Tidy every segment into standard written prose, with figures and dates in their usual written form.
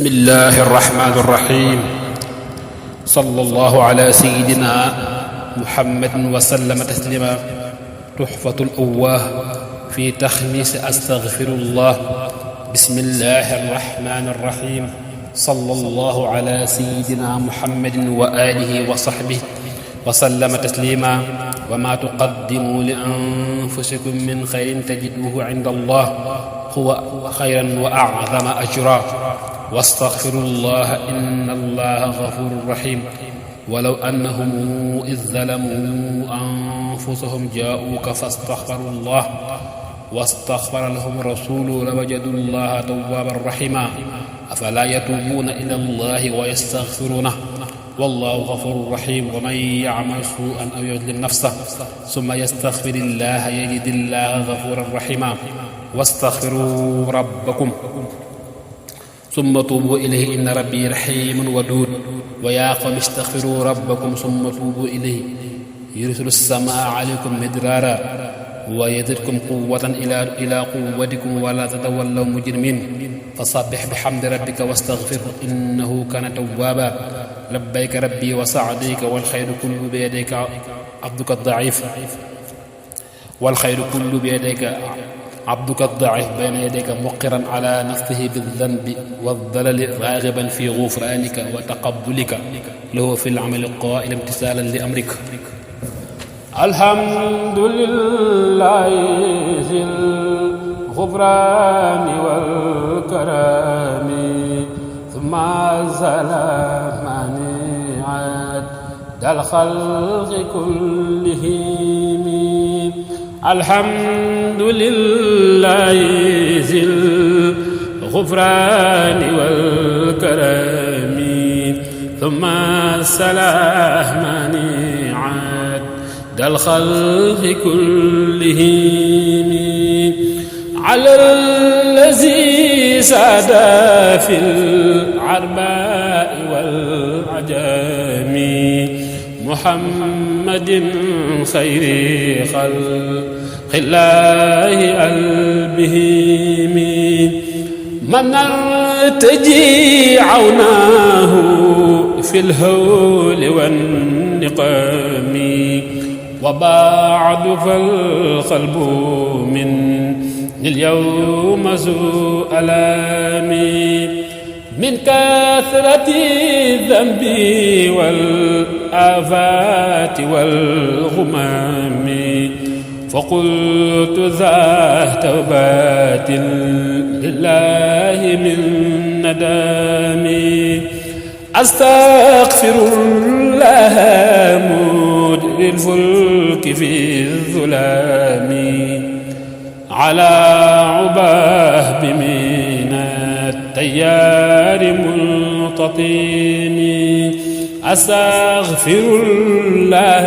bismillahi irrahmani irrahim sallallahu ala sayidina muhammadin wa sallama taslima tuhfatul awwah fi taxmiisi astaghfirullah bismillahi irrahmani irrahim sallallahu ala sayidina muhammadin wa alihi wa sahbihi wa sallama taslima wa ma tuqaddimu li anfusikum min xayrin tajiduhu inda allah huwa xayran wa a'zama ajra wastaxfirullaha inna allaha gafurun rahim walaw annahum id zalamuu anfusahum jaa'uuka fastaxfarullah wastaxfara lahum rasulu lawajadu llaha tawwaban rahima afalaa yatuubuuna ila allahi wa yastaxfiruunahu wallahu gafurun rahim wa man ya'mal suu'an aw yadlim nafsahu summa yastaxfirillaha yajidillaha gafuran rahima wastaxfiru rabbakum summa tuubu ilayhi inna rabbi rahiimun waduud wa yaa qawmi istaghfiruu rabbakum summa tuubu ilayhi yursilu samaa alaykum midraara wa yazidkum quwwatan ilaa quwwatikum wa laa tatawallaw mujrimiin fasabbih bihamdi rabbika wastaghfirhu innahu kaana tawwaaba labbayka rabbii wa sa'dayka wal khayru kullu biyadayka abduka da'iif wal khayru kullu biyadayka abduka daif bayna yadayka muqiran ala nafsihi biddanbi waddalali raagiban fi gufraanika wa taqabbulika lahu fi lamali qaa'ila imtisaalan li amrika alhamdulillahi zil gufraani wal karaami thumma salaamani dal xalqi kullihim alhamdulillahi zil gufraani wal karaami thumma salaamani dal xalqi kullihim ala allazi saada fil arbaa'i wal ajami muhammadin xayri xalqillaahi albihimi man artaji awnaahu fil hawli wan niqami wa ba'du fal qalbu min al yawma zu alami min kathrati dhanbi wal afaati wal ghumami faqultu dha tawbatin lillahi min nadami astaghfirullah mujril fulki fi dhulami ala ubah التيار منتطين أستغفر الله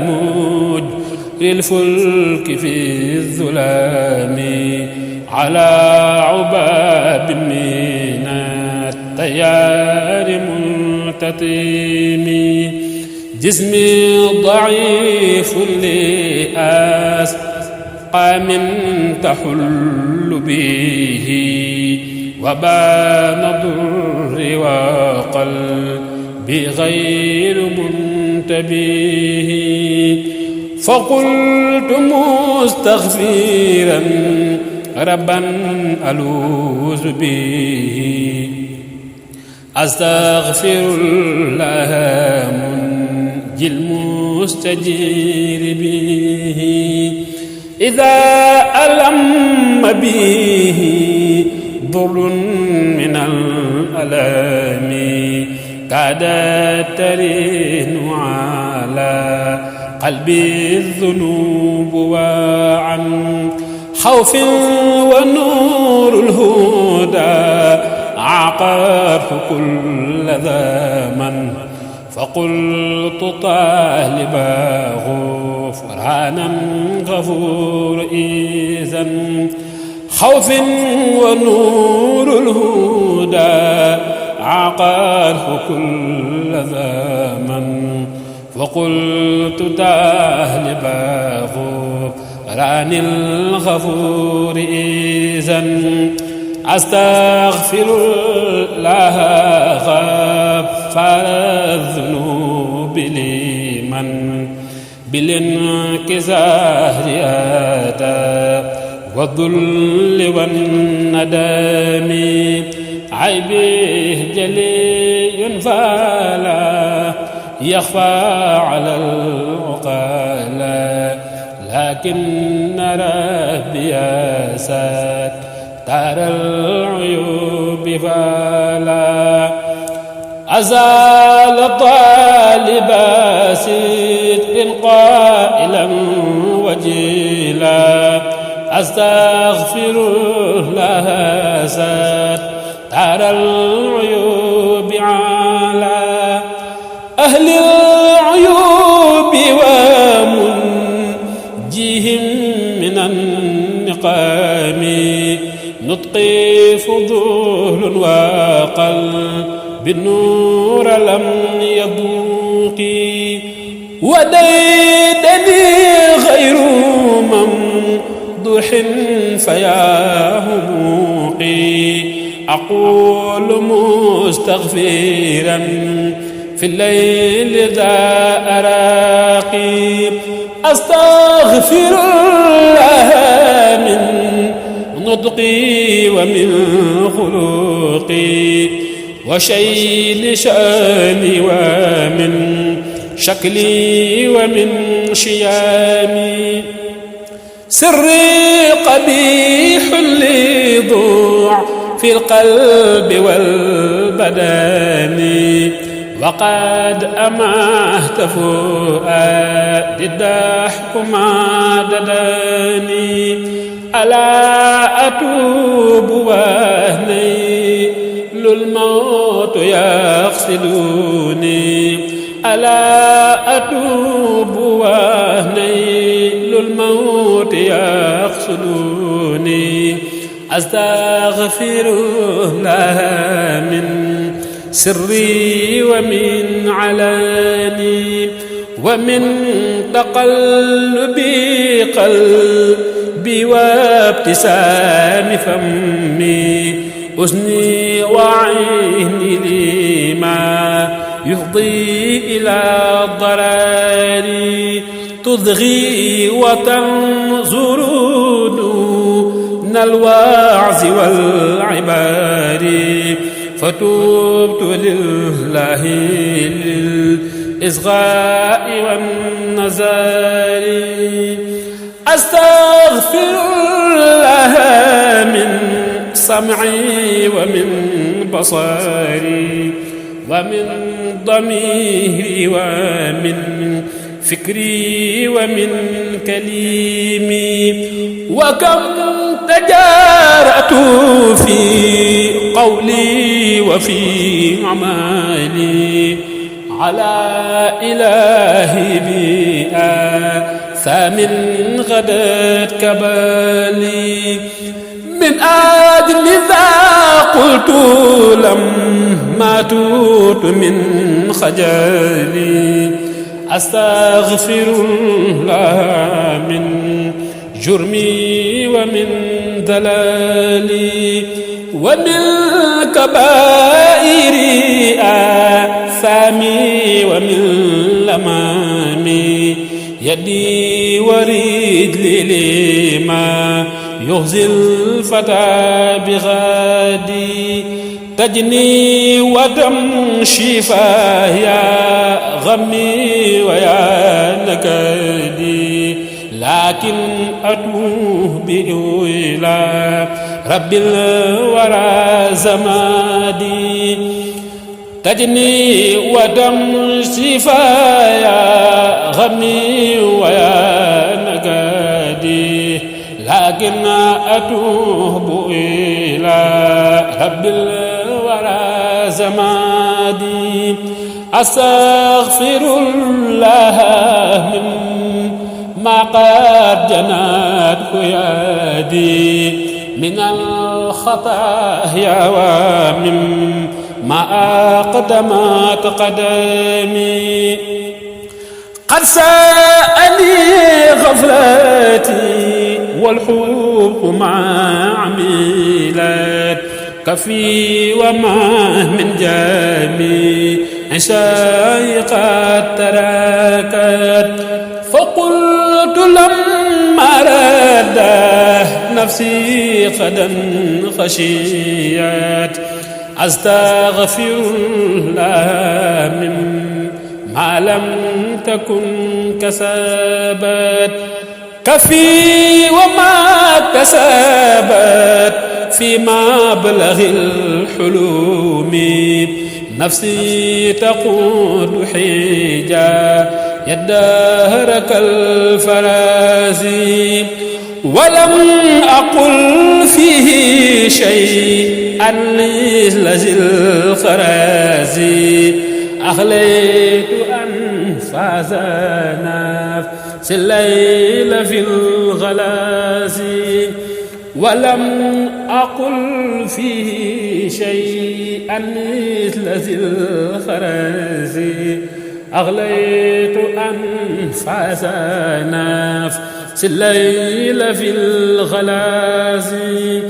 مجري الفلك في الظلام على عباب من التيار منتطين جسمي ضعيف لأسقى من تحل به وبان ضري وقلبي غير منتبه فقلت مستغفرا ربا ألوذ به أستغفر الله منجي المستجير به إذا ألم به ضر من الألام كادت ترين على قلبي الذنوب وعن خوف ونور الهدى عقرت كل ذمن فقلت طالبا غفرانا غفور إذن خوف ونور الهدى عقاره كل زمن وقلت تهلبا غفران الغفور إذن أستغفر الله غفار الذنوب لمن بالانكسار أتى والذل والندم عيبه جلي فلا يخفى على العقلاء لكن ربي ستر العيوب فلا أزال طالب صدق قائلا وجيلا أستغفر الله ستر العيوب على أهل العيوب ومنجيهم من النقام نطقي فضول وقلب النور لم يضوقي وديدني غير ممدوح فيا هموقي أقول مستغفرا في الليل ذا أراقي أستغفر الله من نطقي ومن خلقي وشيل شأني ومن شكلي ومن شيامي سري قبيح اللي ضوع في القلب والبدن وقد أمهت فؤاد الضحك ما دداني ألا أتوب وهني الموت يقصدوني ألا أتوب وهني الموت يقصدوني أستغفر الله من سري ومن علاني ومن تقلبي قلبي وابتسام فمي أذني وعيني لما يفضي إلى الضرار تضغي وتنظر دون الوعظ والعبار فتوبت لله للإصغاء والنزار أستغفر الله من سمعي ومن بصري ومن ضميري ومن فكري ومن كليمي وكم تجارأت في قولي وفي أعمالي على إلهي بآثام غدت كبالي من أجل ذا قلت لما توت من خجالي أستغفر الله من جرمي ومن دلالي ومن كبائر آثامي ومن لمامي يدي ورجلي لما يغزي الفتى بغادي تجني وتمشي فيا غمي ويا نكدي لكن أتوب إلى رب الورى زمادي تجني وتمشي فيا غمي ويا نكدي لكن أتوب إلى رب الورى زمادي أستغفر الله مما قد جنته يدي من الخطايا ومما أقدمت قدمي قد ساءني غفلتي والحب ما عملت كفي وما من جميع عشاء قد تركت فقلت لما رد نفسي قد خشيت أستغفر الله مما لم تكن كسبت كفي وما اكتسبت في مبلغ الحلوم نفسي تقود حجا يدهر كالفرازي ولم أقل فيه شيئا لذي الخرازي أخليت أنفاس نفس الليل في الغلازي ولم أقل فيه شيئا مثل ذي الخرازي أغليت أنفاس نفس الليل في الغلازي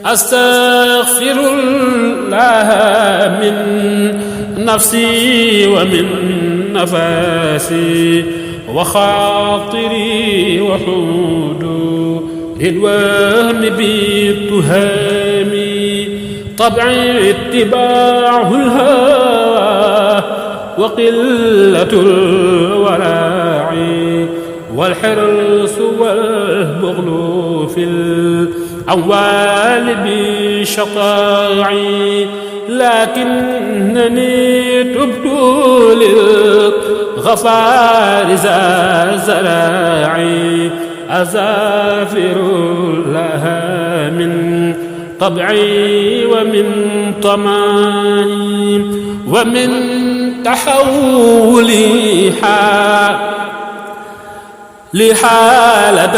أستغفر الله من نفسي ومن نفاسي وخاطري وحدودي للوهم بالتهام طبعي اتباع الهوى وقلة الورع والحرص والبغل في الأموال بشطاعي لكنني تبت للغفار ذا زراعي أزافر لها من طبعي ومن طمعي ومن تحولي لحالة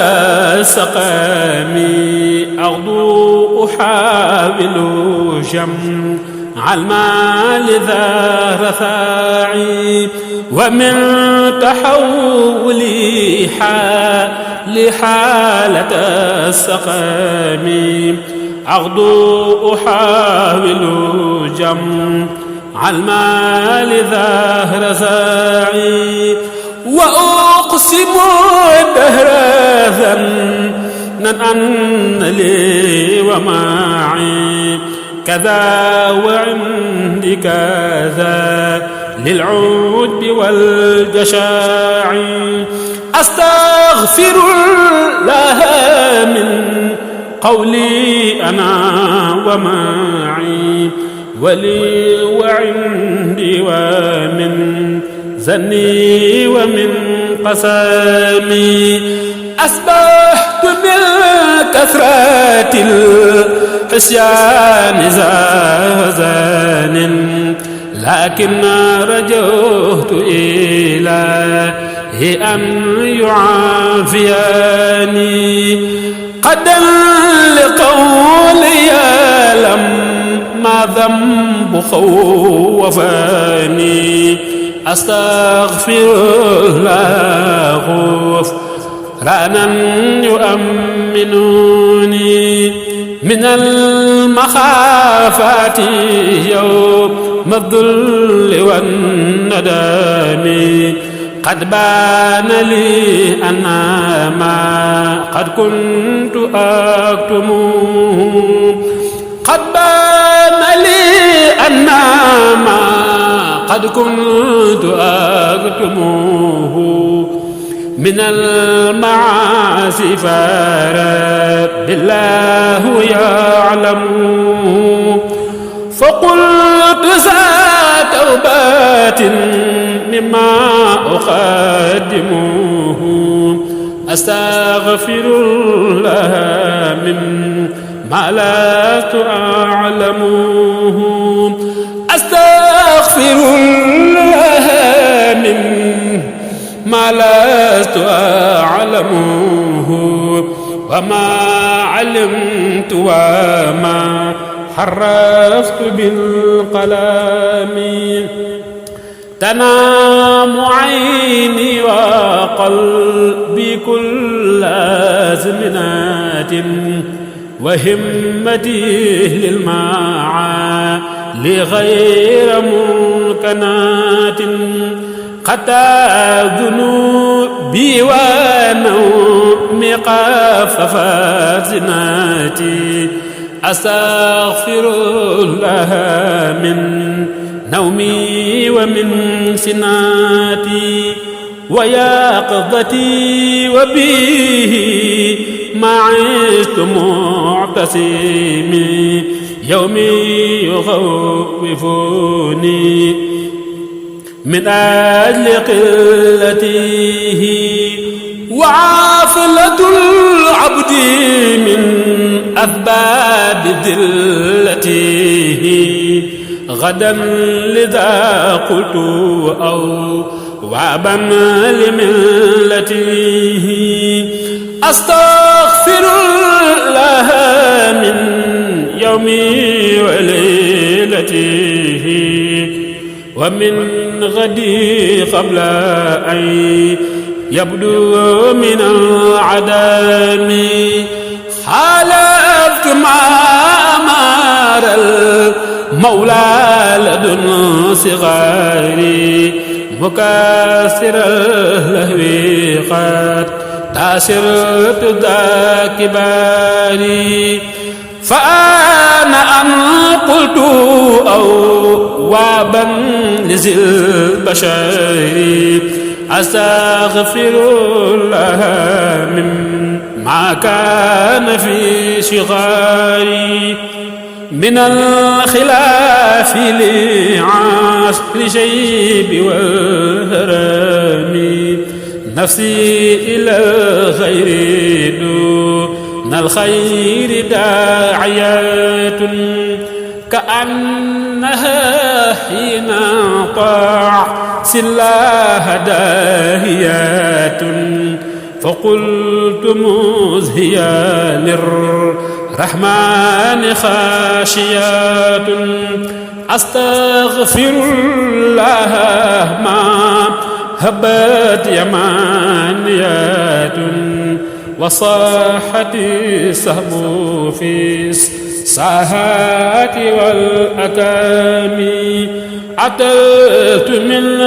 السقام أغدو أحاول جمع المال ذا رفاعي ومن تحولي لحالة السقام أغدو أحاول جمع المال ذا رفاعي وأقسم الدهر ظنا أن لي ومعي كذا وعندي كذا للعود والجشاع أستغفر الله من قولي أنا ومعي ولي وعندي ومن زني ومن قسامي أصبحت بالكثرة الحسيان زازان لكن رجوت إلهي أن يعافيني قدا لقولي لم ما ذنب خوفني أستغفر الله غفرانا يؤمنوني من المخافات يوم الذل والندم قد بان لي أن ما قد كنت أكتمه قد بان لي أن ما قد كنت أكتمه من المعاصي فرب الله يعلم فقلت ذا توبات مما أقدمه أستغفر الله مما لست أعلمه أستغفر الله مما لست أعلمه وما علمت وما حرفت بالقلم تنام عيني وقلبي كل أزمنة وهمتي للمعالي غير ممكنات قطع ذنوبي ونومي خففت زناتي أستغفر الله من نومي ومن سناتي ويقظتي وبه ما عشت معتصمي يومي يخوفني من أجل قلته وعافلة العبد من أسباب ذلته غدا لذا قلت أو وعبا لملته أستغفر الله من يومي وليلته ومن غدي قبل أن يبدو من العدم خالفت ما أمر المولى لدن صغاري مكاسر اللهو قد تاسرت ذا كباري فأنا أن قلت أو وابا لذي البشر أستغفر الله مما كان في صغاري من الخلاف لعصر شيب والهرم نفسي إلى الخير دون الخير داعيات كأنها حين طاعت الله داهيات فقلت مزهيا للرحمن خاشيات أستغفر الله ما هبت يمانيات وصاحت السهم في الساحات والأكام عتلت من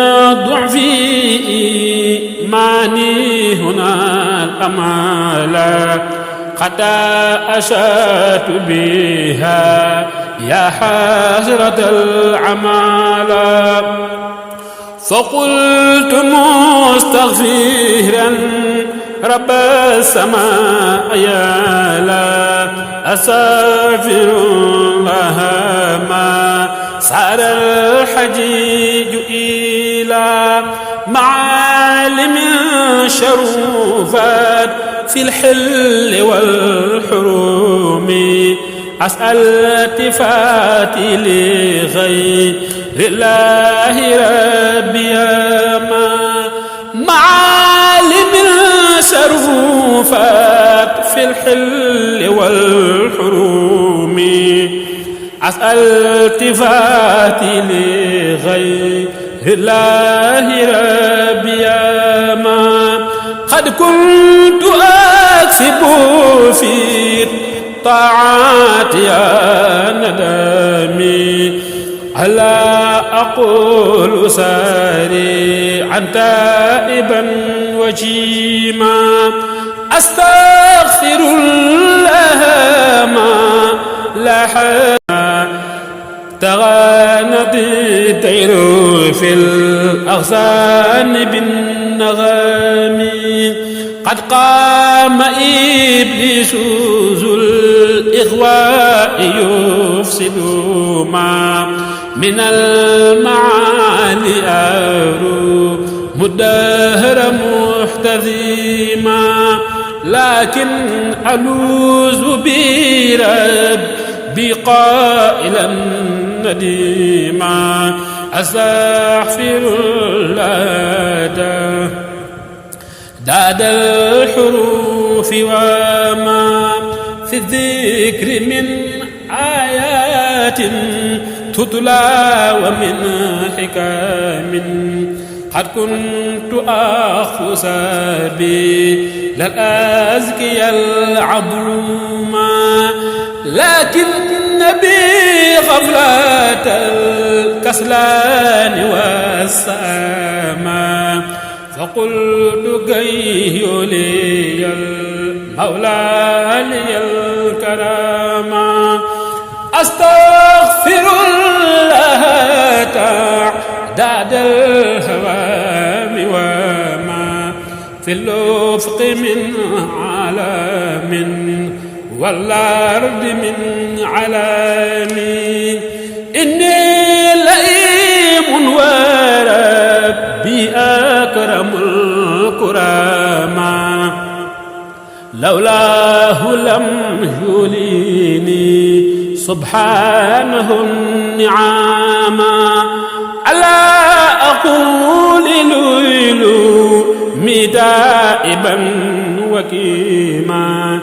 ضعفي ماني هنا الأمال قد أشأت بها يا حسرة العمال فقلت مستغفرا رب السماء يا لا أستغفر الله ما سار الحجيج إلى معالم شرفات في الحل والحروم أسأل التفاتي لغير الله ربي ما معالم شرفات في الحل والحروم أسأل التفاتي لغير الله ربي ما قد كنت أكسب في طاعات يا ندمي ألا أقول سارعا تائبا وجيما أستغفر الله ما لاح تغانت الطير في الأغصان بالنغم قد قام إبليس ذو الإغواء يفسد ما من المعالي أرو مدهر محتذما لكن ألوذ بربي قائلا نديما أستغفر الله داد الحروف وما في الذكر من آيات تتلى ومن حكام قد كنت أخفو سبي للأزكي العظوما لكن بي غفلة الكسلان والساما فقلت كي لي المولى لي الكرامة أستغفر الله تعداد الهوام وما في الأفق من عالم والأرض من علام إني لئيم وربي أكرم الكرامة لولاه لم يوليني سبحانه النعامة ألا أقول ليلو مدائبا وكيما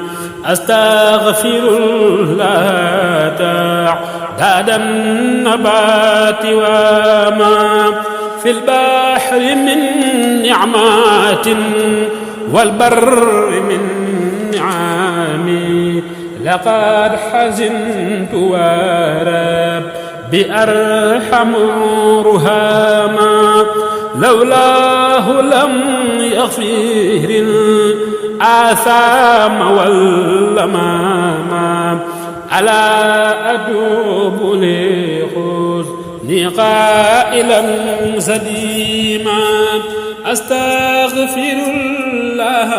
أستغفر الله تعداد النبات وما في البحر من نعمات والبر من نعام لقد حزنت وربي أرحم رهاما لولاه لم يغفر الآثام واللمام ألا أتوب لحزني قائلا سديما أستغفر الله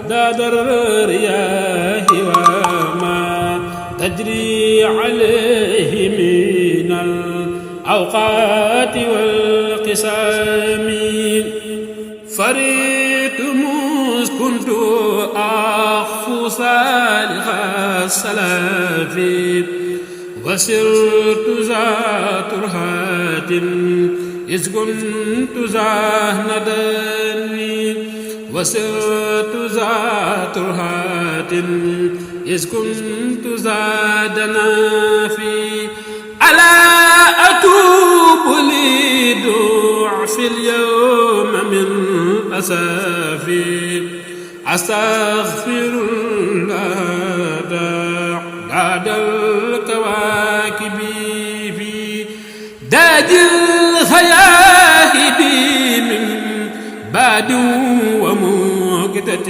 داد الرياح وما تجري عليه من الأوقات والقسام فريت موس كنت أخفو صالح السلاف وسرت ذا ترهات إذ كنت ذا ندني وسرت ذا ترهات إذ كنت ذا دنافي ألا أتوب لضعف اليوم من أسافي أستغفر الله بعد الكواكب في داج الخياهب من بعد ومقتتم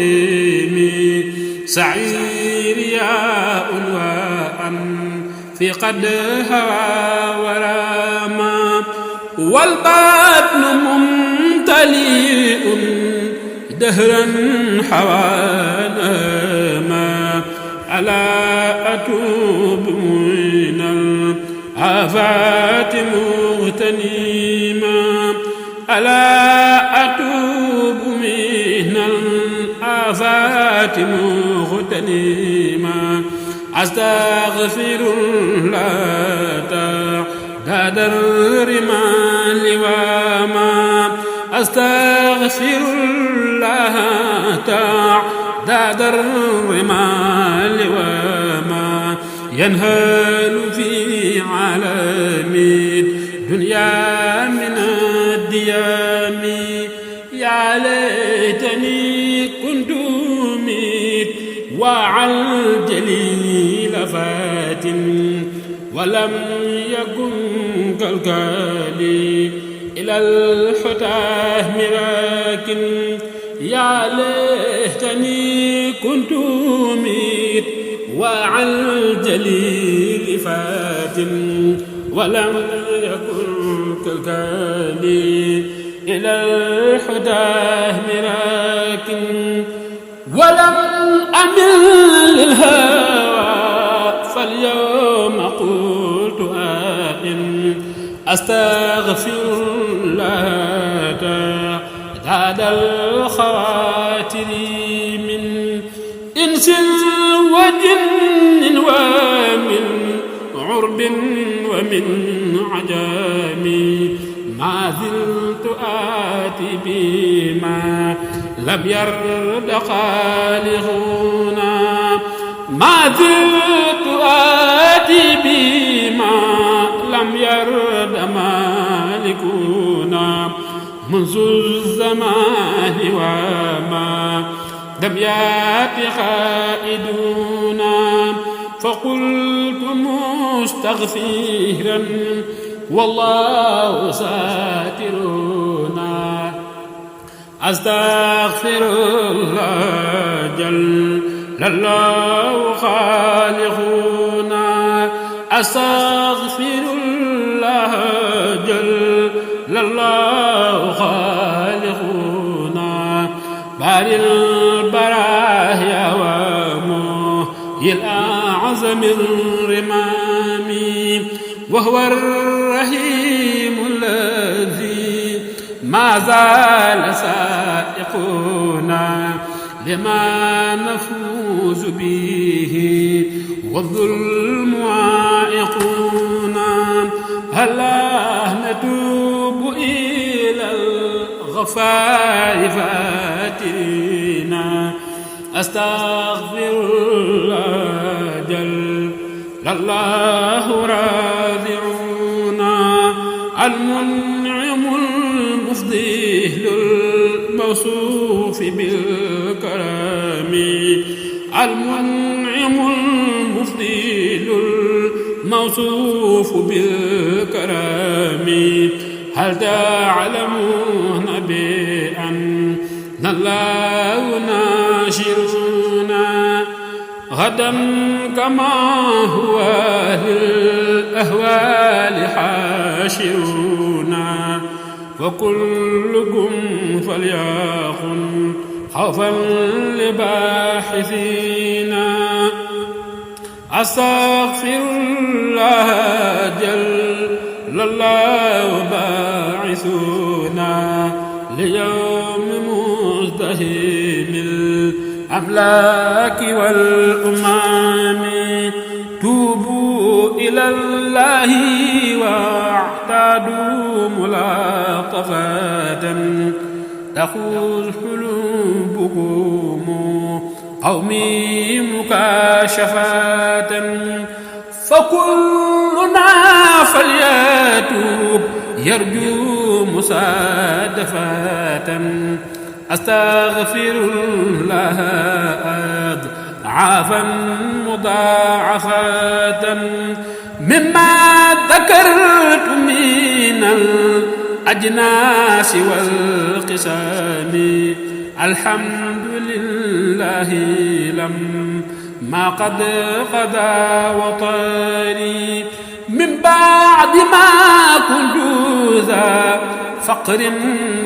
سعير يا أنواء في قد هوى وراما والبطن ممتلئ دهرا حوانا ألا أتوب من الآفات مغتنما ألا أتوب من الآفات مغتنما أستغفر الله تعداد الرمال وما أستغفر الله تعداد الرمال وما ينهال في عالم الدنيا من الديام يا ليتني كنت ميت وعلى الجليل فات ولم يكن كالكالي إلى الحتاه مراكن يا ليتني كنت ميت وعلى الجليل فات ولم يكن كالكالي إلى الحتاه مراكن ولم أمل للهوى فاليوم قلت آئن أستغفر الله تعداد الخواتر من إنس وجن ومن عرب ومن عجام ما زلت آتي بما لم يرد خالقنا ما زلت آتي بما فيما لم يرد مالكنا منذ الزمان وما لم يأت خائدنا فقلت مستغفرا والله ساترنا أستغفر الله جل الله خالقنا أستغفر الله جل الله خالقنا بار البرايا ومحيي الأعظم الرمام وهو الرحيم الذي ما زال سائقنا لما نفوز به والظلم عائقنا هلا نتوب إلى الغفار فاتنا أستغفر الله جل الله راضعنا المنعم المفضل الموصوف بالكرم المنعم المفضل الموصوف بالكرم هل تعلمون بأن الله ناشرنا غدا كما هو للأهوال حاشرنا وكلكم فليكن خوفا لباحثينا أستغفر الله جل الله باعثنا ليوم مزدهم الأملاك والأمم توبوا إلى الله واعتادوا ملاطفة تخوض قلوبكم قومي مكاشفات فكلنا فليتوب يرجو مسادفة أستغفر الله أضعافا مضاعفة مما ذكرت من الأجناس والقسام الحمد لله لما قد قضى وطاري من بعد ما كنت ذا فقر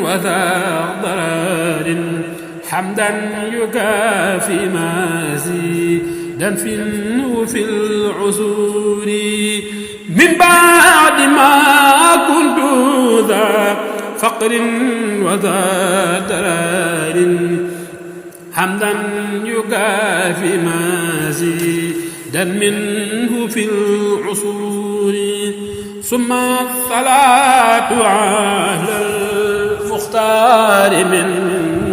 وذا ضرار حمدا يكافي مزيدا في العسور من بعد ما كنت ذا فقر وذا ضرار حمدا يكافي مزيدا منه في العسور ثم الصلاة على المختار من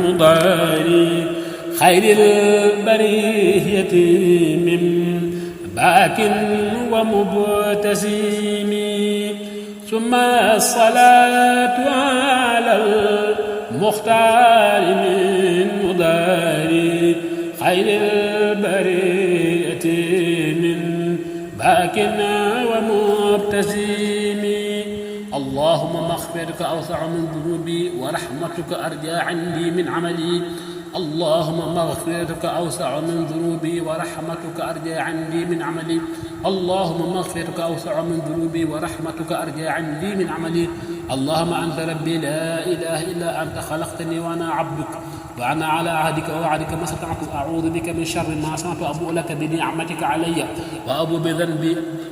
مضاري خير البرية من باك ومبتسم ثم الصلاة على المختار من مضاري خير البرية من باك ومبتسم اللهم مغفرتك أوسع من ذنوبي ورحمتك أرجى عندي من عملي اللهم مغفرتك أوسع من ذنوبي ورحمتك أرجى عندي من عملي اللهم مغفرتك أوسع من ذنوبي ورحمتك أرجى عندي من عملي اللهم أنت ربي لا إله إلا أنت خلقتني وأنا عبدك وأنا على عهدك ووعدك ما استطعت أعوذ بك من شر ما صنعت أبوء لك بنعمتك علي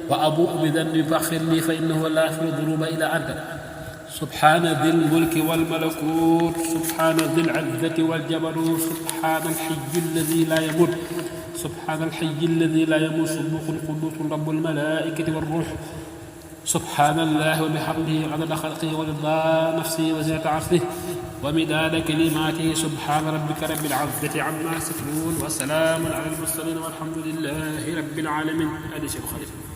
وأبوء بذنبي فاغفر لي فإنه لا يغفر الذنوب إلا أنت سبحان ذي الملك والملكوت سبحان ذي العزة والجبروت سبحان الحي الذي لا يموت سبحان الحي الذي لا يموت صدوق قدوس رب الملائكة والروح سبحان الله وبحمده عدد خلقه ورضا نفسه وزنة عرشه ومداد كلماته سبحان ربك رب العزة عما يصفون وسلام على المرسلين والحمد لله رب العالمين. هذا شيخ خالد.